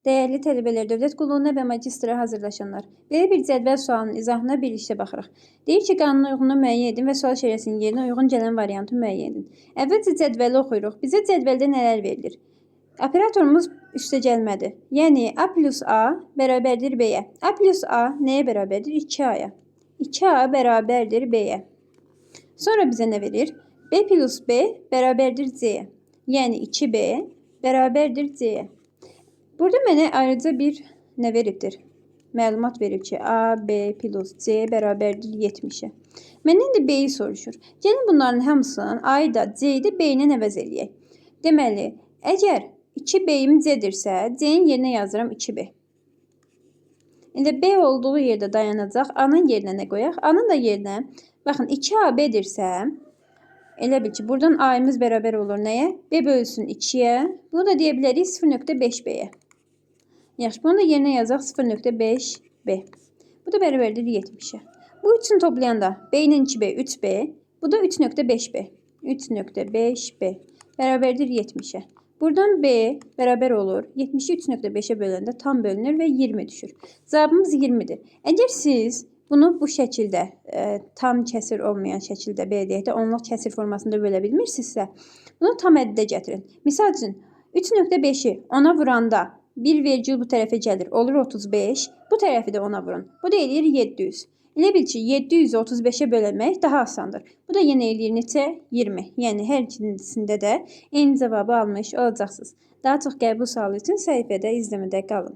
Dəyərli tələbələr, dövlət qulluğuna və magistra hazırlaşanlar, belə bir cədvəl sualının izahına birlikdə baxırıq. Deyir ki, qanuna uyğunluğu müəyyən edin və sual şərəsinin yerinə uyğun gələn variantı müəyyən edin. Əvvəlcə cədvəli oxuyuruq. Bizə cədvəldə nələr verilir? Operatorumuz üstəgəlmədir. Yəni A plus A bərabərdir B-yə. A plus A nəyə bərabərdir? 2A-ya. 2A bərabərdir B-yə. Sonra bizə nə verir? B plus B bərabərdir C-yə. Yəni 2B bərabərdir C-yə. Burada mənə ayrıca bir nə veribdir? Məlumat verib ki, A, B plus C bərabərdir 70-ə. Məndən də B-yi soruşur. Gəlin bunların hamısının A-yı da C-yi də B ilə əvəz eləyək. Deməli, əgər 2B-im C-dirsə, C-nin yerinə yazıram 2B. İndi B olduğu yerdə dayanacaq. A-nın yerinə nə qoyaq? A-nın da yerinə, baxın, 2AB-dirsə, elə bil ki, buradan A-ımız bərabər olur nəyə? B bölünsün 2-yə. Bunu da deyə bilərik 0.5B-yə. Yaxşı, bunu da yerinə yazaq 0.5B. Bu da bərabərdir 70-ə. Bu üçünü toplayanda B ilə 2B 3B, bu da 3.5B. 3.5B bərabərdir 70-ə. Buradan B bərabər olur. 70-i 3.5-ə böləndə tam bölünür və 20 düşür. Cavabımız 20-dir. Əgər siz bunu bu şəkildə, tam kəsir olmayan şəkildə, belə deyək də, onluq kəsir formasında bölə bilmirsinizsə, bunu tam ədədə gətirin. Misal üçün, 3.5-i 10-a vuranda bir vergül bu tərəfə gəlir, olur 35. Bu tərəfi də 10-a vurun. Bu da eləyir 700. Elə bil ki, 700-ü 35-ə bölmək daha asandır. Bu da yenə eləyir neçə? 20. Yəni hər ikisində də eyni cavabı almış olacaqsınız. Daha çox qəbul sualı üçün səhifədə izləmədə qalın.